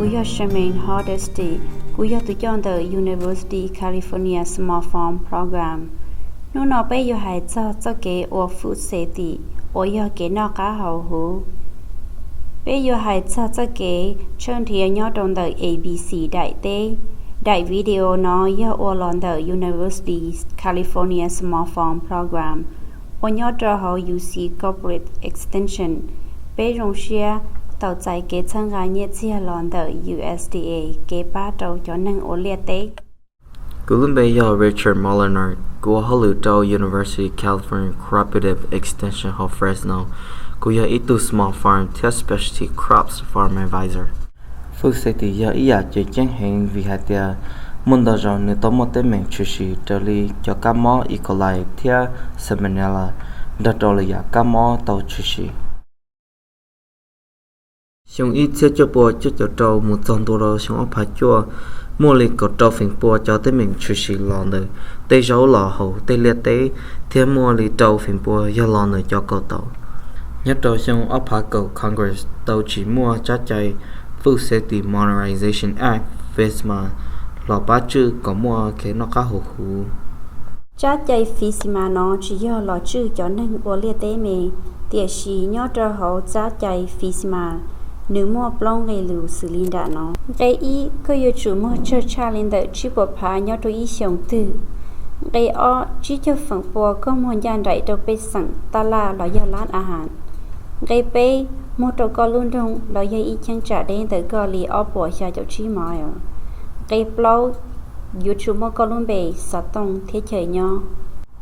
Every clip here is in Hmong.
Kuv yog Charmaine Hardesty, kuv yog tus coj ntawm University California Small Farm Program. Hnub no peb yuav hais txog txoj kev ua food safety uas yog kev noj qab haus huv. Peb yuav hais txog txoj kev tshawb nrhiav nyob rau ntawm A B C daim teb. Daim video no yog ua los ntawm University California Small Farm Program uas nyob rau hauv U C Corporate Extension. Peb zoo siab tau txais kev txhawb nqa nyiaj txiag los ntawm U S D A, kev pab rau cov neeg ua liaj teb. Kuv lub npe yog Richard Molinar, kuv ua hauj lwm rau University California Cooperative Extension hauv Fresno. Kuv yog ib tug small farm thiab specialty crops farm advisor. Food safety yog ib yam tseem ceeb heev vim hais tias muaj ntau zaus nws tau muaj teeb meem tshwm sim raws li cov kab mob E. coli thiab Salmonella nrog rau lwm yam kab mob tau tshwm sim. Xyoo ib txhiab cuaj pua cuaj caum rau mus txog ntua rau xyoo ob phav cuaj, muaj li kaum rau feem pua cov teeb meem tshwm sim los ntawm tej zaub los hauv tej liaj teb, thiab muaj li rau feem pua yog los ntawm cov kaum tau. Nyob rau xyoo ob phav kaum, Congress tau tsim muaj tsab cai Food Safety Modernization Act, FSMA, los pab tswj kom muaj kev noj qab haus huv. Tsab cai FSMA no tsis yog los tswj cov neeg ua liaj teb me, tiam sis nyob rau hauv tsab cai FSMA, nws muaj plaub nqe lus xws li nram no. Nqe ib, koj yuav tsum muag tsawg tshaj li ntawm tsib puas phav nyob rau ib xyoos twg. Nqe ob, tsib caug feem pua koj muag ncaj nraim rau pej xeem, tab laj los yog lab a has. Nqe peb, muag rau koj lub nroog los yog ib cheeb tsam deb ntawm koj li ob puas xya caum tsib mile. Nqe plaub, yuav tsum muaj koj lub npe, xov tooj thiab chaw nyob.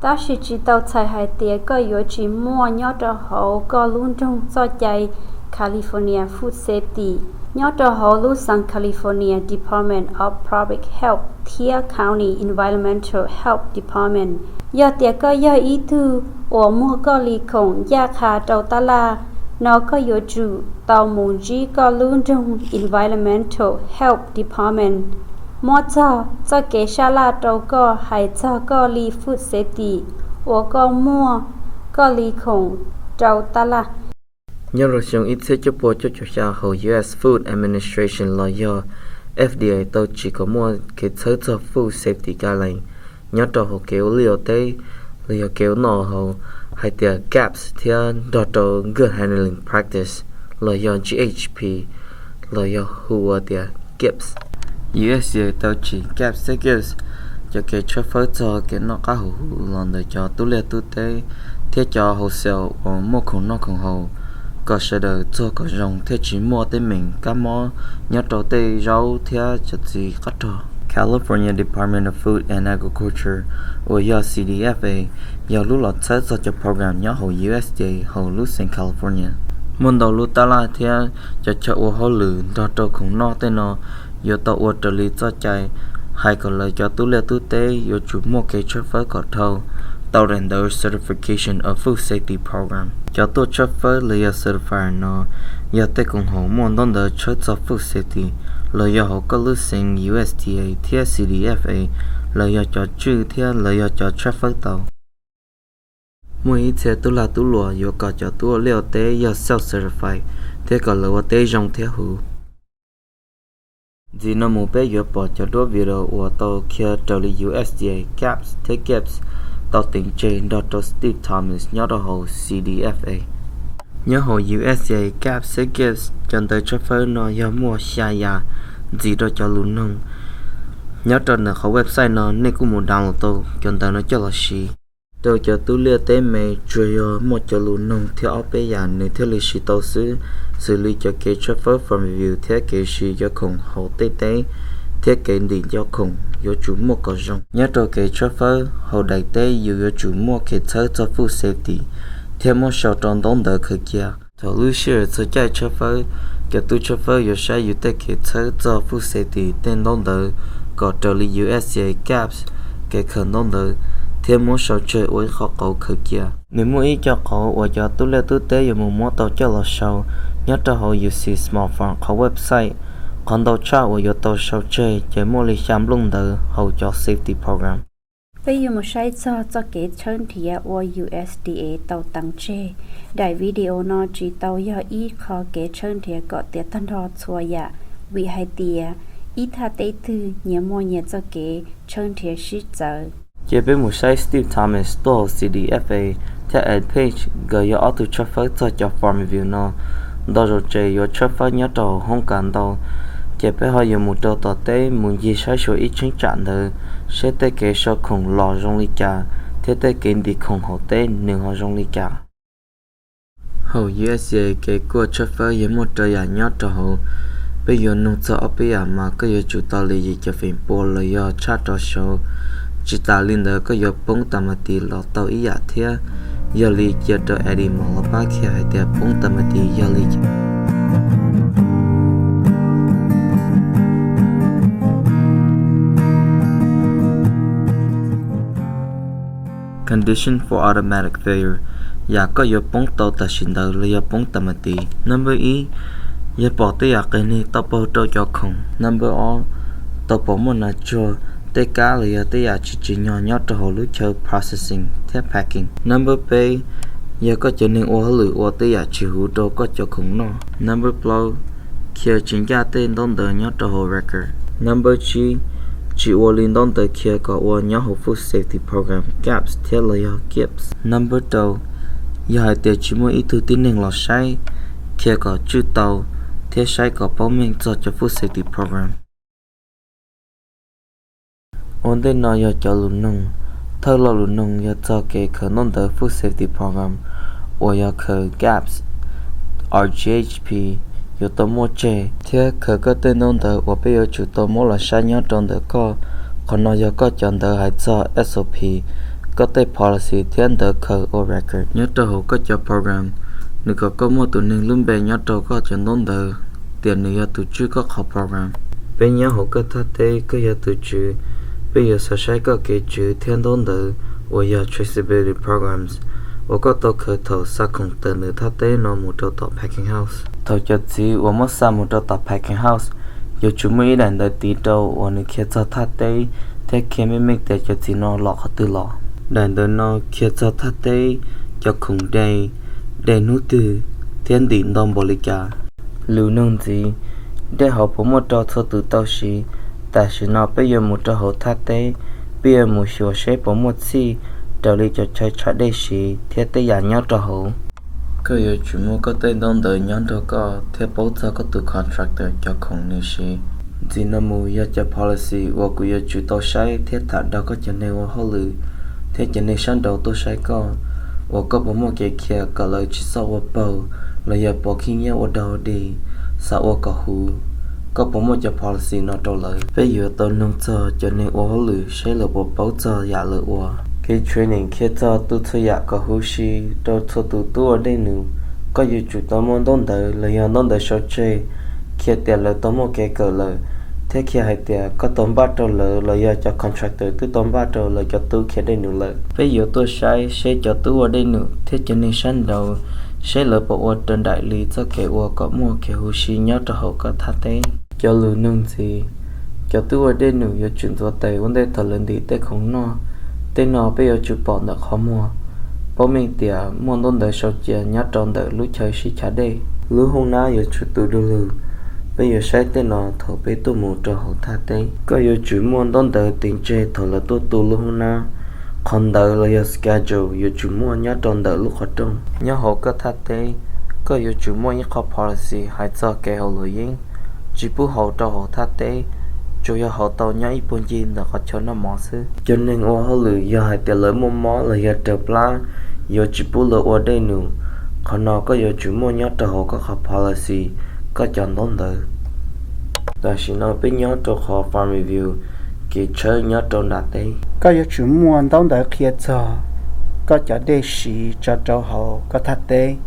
Tab sis tsis tau txhais hais tias koj yuav tsis muaj nyob rau hauv koj lub nroog txoj cai California Food Safety. Nyob rau hauv lub xeev California Department of Public Health thiab County Environmental Health Department, yog tias koj yog ib tug uas muag koj li khoom ncaj qha rau tab laj no, koj yuav tsum tau mus ntsib koj lub nroog Environmental Health Department muab txog txoj kev sab laj rau koj hais txog koj li food safety uas koj muag koj li khoom rau tab laj. Nyob rau xyoo ib txhiab cuaj pua cuaj caum xya hauv U S Food Administration los yog F D A tau tsim kom muaj kev txhawb txog food safety guideline nyob rau hauv kev ua liaj ua teb los yog kev ua noj haus hais tias GAPS thiab nrog rau Good Handling Practice los yog G H P los yog hu ua tias GIPS. U S D A tau tsim GAPS thiab GIPS cov kev tshawb fawb txog kev noj qab haus huv los ntawm cov tub liaj tub teb thiab cov hauv xeev uas muaj khoom noj khoom haus kom sawv daws txuag kom zoo thiaj tsis muaj teeb meem kab mob nyob rau tej zaub thiab cov txiv qab rog. California Department of Food and Agriculture uas yog C D F A yog lub los txhawb txog cov program nyob hauv U S D A hauv lub xeev California. Muaj ntau lub tab laj thiab cov chaw ua hauj lwm nrog rau khoom noj tej no yuav tau ua raws li txoj cai hais kom lawv cov tub liaj tub teb yuav tsum muaj kev tshawb fawb kom dhau tau daim ntawv Certification of Food Safety Program. Cov tuaj tshawb fawb los yog certifier no yog tej koom haum muaj ntaub ntawv tshawb txog food safety los yog hauv koj lub xeev U S D A thiab C D F A, lawv yog cov tswj thiab lawv yog cov tshawb fawb tau. Muaj ib txhia tub lag tub luam yuav kom cov tub ua liaj ua teb yog self certified thiab kom lawv ua teb zoo thiab huv. Ntxiv no mus peb yuav pom cov duab video uas tau qhia raws li U S D A, GAPS thiab GIPS tau teev tseg nrog rau Steve Thomas nyob rau hauv C D F A. Nyob hauv U S D A, GAPS thiab GIPS cov ntawv tshawb fawb no yog muaj xya yam ntxiv rau cov lus noog. Nyob rau ntawm qhov website no nej kuj mus download tau cov ntawv no coj los siv. Rau cov tub liaj teb me tsuas yog muaj cov lus noog thiab ob peb yam nws thiaj li siv tau xwb, xws li cov kev tshawb fawb farm review thiab kev siv cov khoom hauv tej teb thiab kev ntim cov khoom yuav tsum muaj kom zoo. Nyob rau kev tshawb fawb hauv daim teb yus yuav tsum muaj kev txhawb txog food safety thiab muab sau rau ntaub ntawv khaws cia. Thaum lub sij hawm txog caij tshawb fawb, cov tub tshawb fawb yuav saib yus tej kev txhawb txog food safety tej ntaub ntawv kom raws li U S D A, GAPS kev khaws ntaub ntawv thiab muab sau tseg ua ib qho qauv khaws cia. Nws muaj ib co qauv uas cov tub liaj tub teb yuav mus muab tau coj los sau nyob rau hauv U C Small Farm qhov website. Qhov ntau tshaj uas yuav tau sau tseg ces muaj li xya nplooj ntawv hauv cov safety program. Peb yuav mus saib txog txoj kev tshawb nrhiav uas U S D A tau teev tseg. Daim video no tsis tau yog ib qho kev tshawb nrhiav kom tiav tag nrho txhua yam, vim hais tias ib thaj teb twg nyias muaj nyias txoj kev tshawb nrhiav sib txawv. Ces peb mus saib Steve Thomas tuaj hauv C D F A thiab Ed Page, nkawd yog ob tug tshawb fawb txog cov farm review no ntau zaus tseg yuav tshawb fawb nyob rau hauv hoob kas ntau. Ces peb ho yuav mus rau tom teb mus ncig saib xyuas ib cheeb tsam ntawd, seb tej kev sau khoom los zoo li cas thiab tej kev ntim khoom hauv teb nws ho zoo li cas. Hauv U S D A kev kuaj tshawb fawb yog muaj rau yam nyob rau hauv. Peb yuav nug txog ob peb yam mas koj yuav tsum tau li yim caum feem pua los yog tshaj rau saud. Tsis tas li ntawd koj yuav poob tas mas tis los tau ib yam thiab. Yog li cia rau Eddie mam los pab qhia hais tias poob tas mas tis yog li cas. Condition for automatic failure, yam koj yuav poob tau tam sim ntawd los yog poob tas mas tis. Number ib, yog pom tej yam qias neeg tau paug rau cov khoom. Number ob, tau pom muaj nas tsuag, tej kab los yog tej yam tsis tsim nyog nyob rau hauv lub chaw processing thiab packing. Number peb, yog koj cov neeg ua hauj lwm ua tej yam tsis huv rau koj cov khoom noj. Number plaub, khiav tsis ncaj tej ntaub ntawv nyob rau hauv record. Number tsib, tsis ua li ntaub ntawv khiav kom ua nyob hauv food safety program gaps thiab los yog gaps. Number rau, yog hais tias tsis muaj ib tug tib neeg los saib, khiav kom tswj tau thiab saib kom paub meej txog cov food safety program. Ua ntej no yog cov lus noog. Thawj lo lus noog yog txog kev khaws ntaub ntawv food safety program uas yog khaws gaps, R G H P yuav tau muaj tseg thiab khaws koj tej ntaub ntawv uas peb yuav tsum tau muab los saib nyob rau ntawm koj. Qhov no yog koj cov ntawv hais txog S O P, koj tej policy thiab ntawv khaws ua record nyob rau hauv koj cov program, nws kom koj muaj tus neeg lub npe nyob rau koj cov ntaub ntawv tias nws yog tus tswj koj qhov program. Peb nyob hauv koj thaj teb, koj yog tus tswv, peb yuav xav saib koj kev tswv thiab ntaub ntawv uas yog traceability programs uas koj tau khaws thaum xa khoom tawm ntawm thaj teb no mus rau tom packing house. Thaum cov txiv uas muab xa mus rau tom packing house, yuav tsum muaj ib daim ntawv tiv rau uas nws khiav txog thaj teb thiab qhia meej meej tias cov txiv no los qhov twg los. Daim ntawv no qhia txog thaj teb, cov khoom dej, dej hnub twg thiab ntim ntau npaum li cas. Lus nug ntxiv, dej hauv puas muaj rau txhua tus tau siv? Tam sim no peb yuav mus rau hauv thaj teb, peb yuav mus xyuas seb puas muaj txhij raws li cov chaw tshav dej siv thiab tej yam nyob rau hauv. Koj yuav tsum muaj koj tej ntaub ntawv nyob nrog koj thiab paub txog koj tus contractor cov khoom nws siv. Ntxiv no mus yog cov policy uas kuv yuav tsum tau saib thiab tham nrog koj cov neeg ua hauj lwm thiab cov neeg sab nraud tuaj saib koj, uas koj puas muaj kev qhia kom lawv tsis txhob ua paug los yog pov khib nyiab ua dog dig, xav ua kom huv. Koj puas muaj cov policy no rau lawv? Peb yuav tau nug txog cov neeg ua hauj lwm seb lawv puas paub txog yam lawv ua. Kev training qhia txog tu txhua yam kom huv si rau txhua tus tub ua dej num. Koj yuav tsum tau muaj ntaub ntawv los yog ntaub ntawv sau tseg qhia tias lawv tau muaj kev kawm lawm, thiab qhia hais tias koj tau npaj rau lawv los yog cov contractor twb tau npaj rau lawv cov tub khiav dej num lawm. Peb yuav tuaj saib seb cov tub ua dej num thiab cov neeg sab nraud seb lawv puas ua raws nraim li txoj kev ua kom muaj kev huv si nyob rau hauv koj thaj teb. Cov lus nug ntxiv, cov tub ua dej num yuav tsum ntxuav tes ua ntej thaum lawv ntim tej khoom noj. Tej no peb yuav tsum pom ntawm qhov muag, paub meej tias muaj ntaub ntawv sau cia nyob rau ntawm lub chaw sib chav dej. Lub hoob nab yuav tsum tu du lug. Peb yuav saib tej no thaum peb tuaj mus rau hauv thaj teb. Koj yuav tsum muaj ntaub ntawv tiv tseg thaum lawv tuaj tu lub hoob nab. Qhov ntawv los yog schedule yuav tsum muaj nyob rau ntawm lub qhov rooj. Nyob hauv koj thaj teb, koj yuav tsum muaj ib qho policy hais txog kev haus luam yeeb, tsis pub haus rau hauv thaj teb, tsuas yog haus tau nyob ib puag ncig ntawm qhov chaw noj mov xwb. Cov neeg ua hauj lwm yog hais tias lawv muaj mob los yog raws plab, yuav tsis pub lawv ua dej num. Qhov no koj yuav tsum muaj nyob rau hauv koj qhov policy, koj cov ntaub ntawv. Tam sim no peb nyob rau qhov farm review, kev tshawb nyob rau nram teb. Koj yuav tsum muaj ntaub ntawv qhia txog koj cov dej siv tso rau hauv koj thaj teb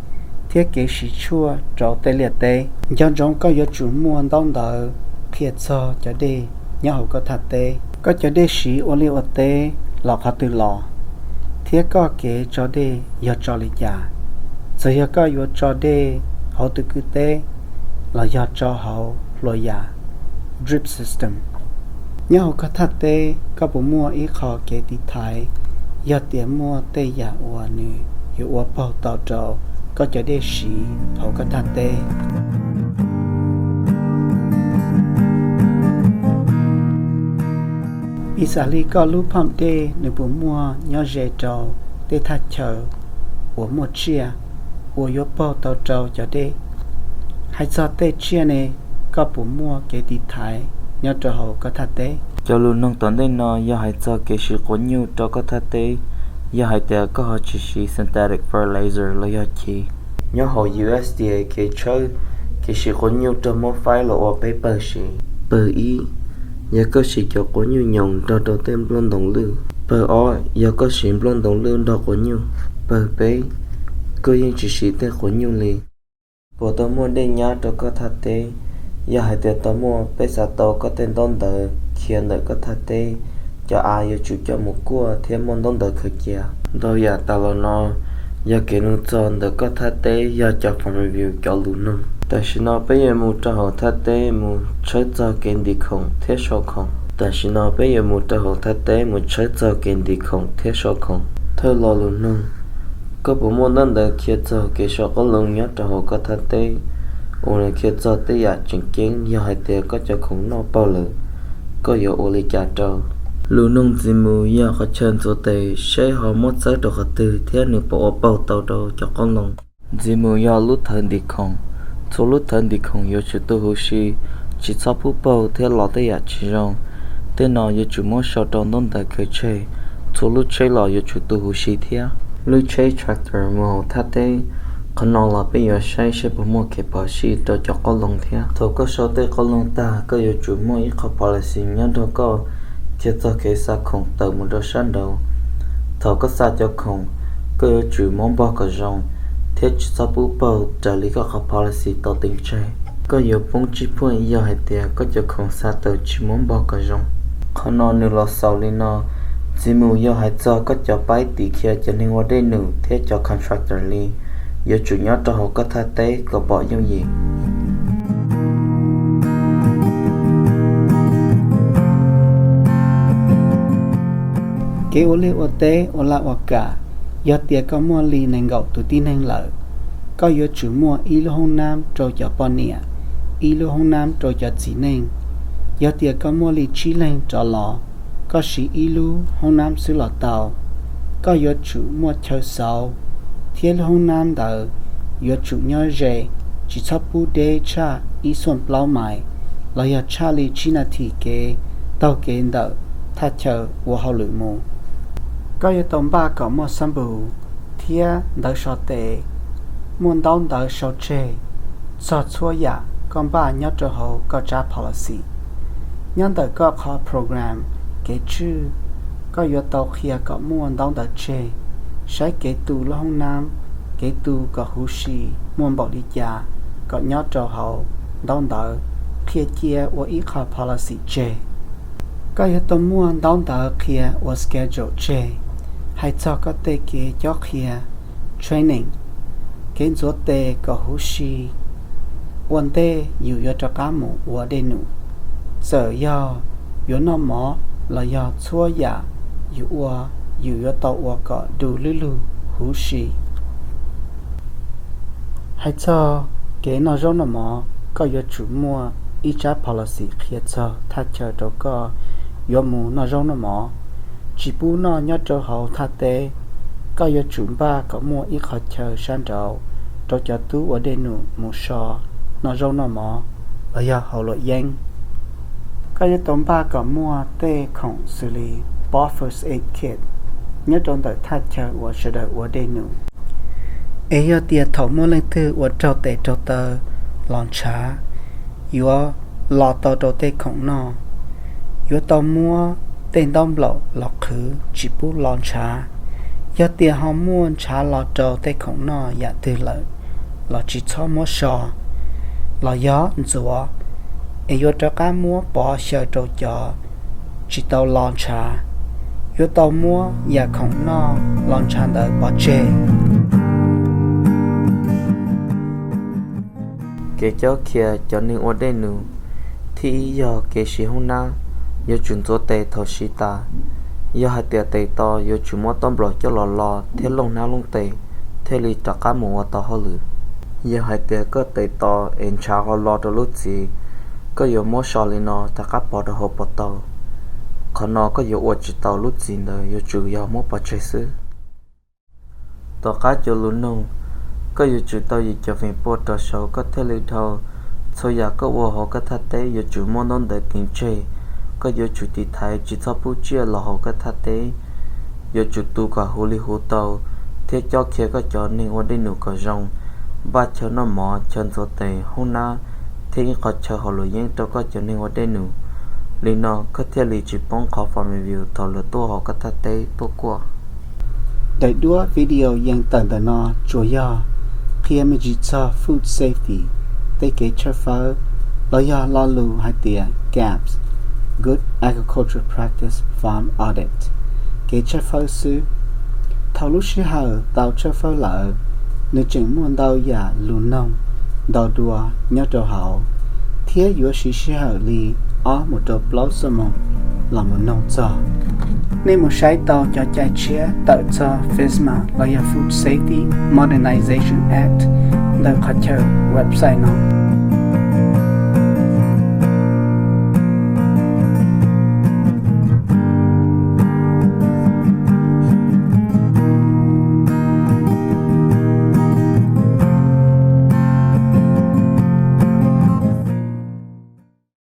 thiab kev siv tshuaj rau tej liaj teb. Nco ntsoov koj yuav tsum muaj ntaub ntawv qhia txog cov dej nyob hauv koj thaj teb, koj cov dej siv ua liaj ua teb los qhov twg los, thiab koj kev tso dej yog tso li cas. Txawm yog koj yuav tso dej hauv tus kwj teb los yog tso hauv hlua yas, drip system. Nyob hauv koj thaj teb, koj puas muaj ib qho kev tiv thaiv yog tias muaj tej yam uas nws yuav ua paug tau rau koj cov dej siv hauv koj thaj teb? Piv xam li koj lub phom dej nws puas muaj nyob ze rau tej thaj chaw uas muaj tsiaj uas yuav paug tau rau cov dej? Hais txog tej tsiaj ne, koj puas muaj kev tiv thaiv nyob rau hauv koj thaj teb? Cov lus nug tom ntej no yog hais txog kev siv quav nyuj rau koj thaj teb, yog hais tias koj ho tsis siv synthetic fertilizer los yog chiv. Nyob hauv U S D A kev tshawb kev siv quav nyuj raug muab faib los ua peb pawg siv. Pawg ib, yog koj siv cov quav nyuj nyoos nrog rau tej nplooj ntoo lwj. Pawg ob, yog koj siv nplooj ntoo lwj nrog quav nyuj. Pawg peb, koj yeej tsis siv tej quav nyuj li. Puas tau muaj dej nyab rau koj thaj teb? Yog hais tias tau muaj, peb xav tau koj tej ntaub ntawv khiav ntawm koj thaj teb, cov av yuav tsum coj mus kuaj thiab muaj ntaub ntawv khaws cia. Ntau yam tas los no yog kev nug txog ntawm koj thaj teb, yog cov form review cov lus nug. Tam sim no peb yuav mus rau hauv thaj teb mus tshawb txog kev ntim khoom thiab sau khoom. Tam sim no peb yuav mus rau hauv thaj teb mus tshawb txog kev ntim khoom thiab sau khoom. Thawj lo lus nug: Koj puas muaj ntaub ntawv khiav txog kev sau qoob loo nyob rau hauv koj thaj teb, uas nws khiav txog tej yam tseem ceeb, yog hais tias koj cov khoom noj paug lawm, koj yuav ua li cas rau? Lus nug ntxiv mus yog qhov chaw ntxuav tes, seb ho muab txawb rau qhov twg thiab nws puas ua paug tau rau cov qoob loo. Ntxiv mus yog lub thawv ntim khoom. Txhua lub thawv ntim khoom yuav tsum tu huv si, tsis txhob pub paug thiab los tej yam tsis zoo. Tej no yuav tsum muab sau rau ntaub ntawv khaws tseg. Txhua lub tsheb los yuav tsum tu huv si thiab. Lub tsheb tractor mus hauv thaj teb, qhov no los peb yuav saib seb puas muaj kev phom sij rau cov qoob loo thiab. Thaum koj sau tej qoob loo tag, koj yuav tsum muaj ib qho policy nyob nrog koj khiav txog kev xa khoom tawm mus rau sab nraud. Thaum koj xa cov khoom, koj yuav tsum muab npog kom zoo thiab tsis txhob pub paug raws li koj qhov policy tau teem tseg. Koj yuav poob tsib phuaj yog hais tias koj cov khoom xa tawm tsis muab npog kom zoo. Qhov no nws los xaus li no. Ntxiv mus yog hais txog koj cov paib tiv khiav cov neeg ua dej num thiab cov contractor li, yuav tsum nyob rau hauv koj thaj teb kom pom yooj yim. Kev ua liaj ua teb ua laj ua kam. Yog tias koj muaj li nees nkaum tus tib neeg lawm, koj yuav tsum muaj ib lub hoob nab rau cov poj niam, ib lub hoob nab rau cov txiv neej. Yog tias koj muaj li tsib leeg rov los, koj siv ib lub hoob nab xwb los tau. Koj yuav tsum muaj chaw xauv, thiab lub hoob nab ntawd yuav tsum nyob ze, tsis txhob pub deb tshaj ib xuaj plaub mais, los yog tshaj li tsib nas this kev taug kev ntawm thaj chaw ua hauj lwm mus. Koj yuav tau npaj kom muaj xab npus thiab ntawv so tes, muaj ntaub ntawv sau tseg txog txhua yam koj npaj nyob rau hauv koj tsab policy. Nyob ntawm koj qhov program kev tswj, koj yuav tau qhia kom muaj ntaub ntawv tseg, saib kev tu lub hoob nab, kev tu kom huv si muaj npaum li cas kom nyob rau hauv ntaub ntawv, qhia cia ua ib qho policy tseg. Koj yuav tau muaj ntaub ntawv qhia ua schedule tseg, hais txog koj tej kev cob qhia, training, kev ntxuav tes kom huv si ua ntej yus yuav rov qab mus ua dej num. Txawm yog yuav noj mov los yog txhua yam yus ua, yus yuav tau ua kom du lub lug huv si. Hais txog kev noj zaub noj mov, koj yuav tsum muaj ib tsab policy qhia txog thaj chaw rau koj yuav mus noj zaub noj mov, tsis pub noj nyob rau hauv thaj teb. Koj yuav tsum npaj kom muaj ib qho chaw sab nraud rau cov tub ua dej num mus so, noj zaub noj mov los yog haus luam yeeb. Koj yuav tau npaj kom muaj tej khoom xws li pob first aid kit nyob rau ntawm thaj chaw uas sawv daws ua dej num. Es yog tias thaum muaj leej twg uas raug tes raug taw los ntshav, yuav lo tau rau tej khoom noj, yuav tau muab tej ntaub nplaum los qhwv tsis pub lo ntshav. Yog tias ho muaj ntshav lo rau tej khoom noj yam twg lawm los tsis txhob muab so los yog ntxuav, es yuav rov qab muab pov xyaw rau cov tsis tau lo ntshav. Yuav tau muab yam khoom noj lo ntshav ntawd pov tseg. Kev cob qhia cov neeg ua dej num. Thib ib yog kev siv hoob nab, yuav tsum ntxuav tes thaum siv tas. Yog hais tias tes to, yuav tsum muab taub nplaum coj los lo thiab looj hnab looj tes thiaj li rov qab mus ua tau hauj lwm. Yog hais tias koj tes to es ntshav ho lo rau lub txiv, koj yuav muab so li no rov qab pov rau hauv pas tau. Qhov no koj yuav ua tsis tau lub txim ntawd, yuav tsum yog muab pov tseg xwb. Tom qab cov lus noog, koj yuav tsum tau yim caum feem pua rov saud koj thiaj li dhau. Txhua yam koj ua hauv koj thaj teb yuav tsum muaj ntaub ntawv kev tseg. Koj yuav tsum tiv thaiv tsis txhob pub tsiaj los hauv koj thaj teb. Yuav tsum tu kom huv li huv tau, thiab cob khiav koj cov neeg ua dej num kom zoo, npaj chaw noj mov, chaw ntxuav tes, hoob nab, thiab ib qhov chaw haus luam yeeb rau koj cov neeg ua dej num. Li no koj thiaj li tsis poob qhov farm review thaum lawv tuaj hauv koj thaj teb tuaj kuaj. Daim duab video yees tawm ntawm no tsuas yog qhia me ntsis txog food safety tej kev tshawb fawb, los yog lo lus hais tias GAPS, Good Agricultural Practice Farm Audit, kev tshawb fawb xwb. Thaum lub sij hawm tau tshawb fawb lawm, nws tseem muaj ntau yam lus noog ntau dua nyob rau hauv, thiab yuav siv sij hawm li ob mus rau plaub xuab moos los mus noog txog. Nej mus saib tau cov cai tshiab tawm txog FSMA los yog Food Safety Modernization Act ntawm qhov chaw website no.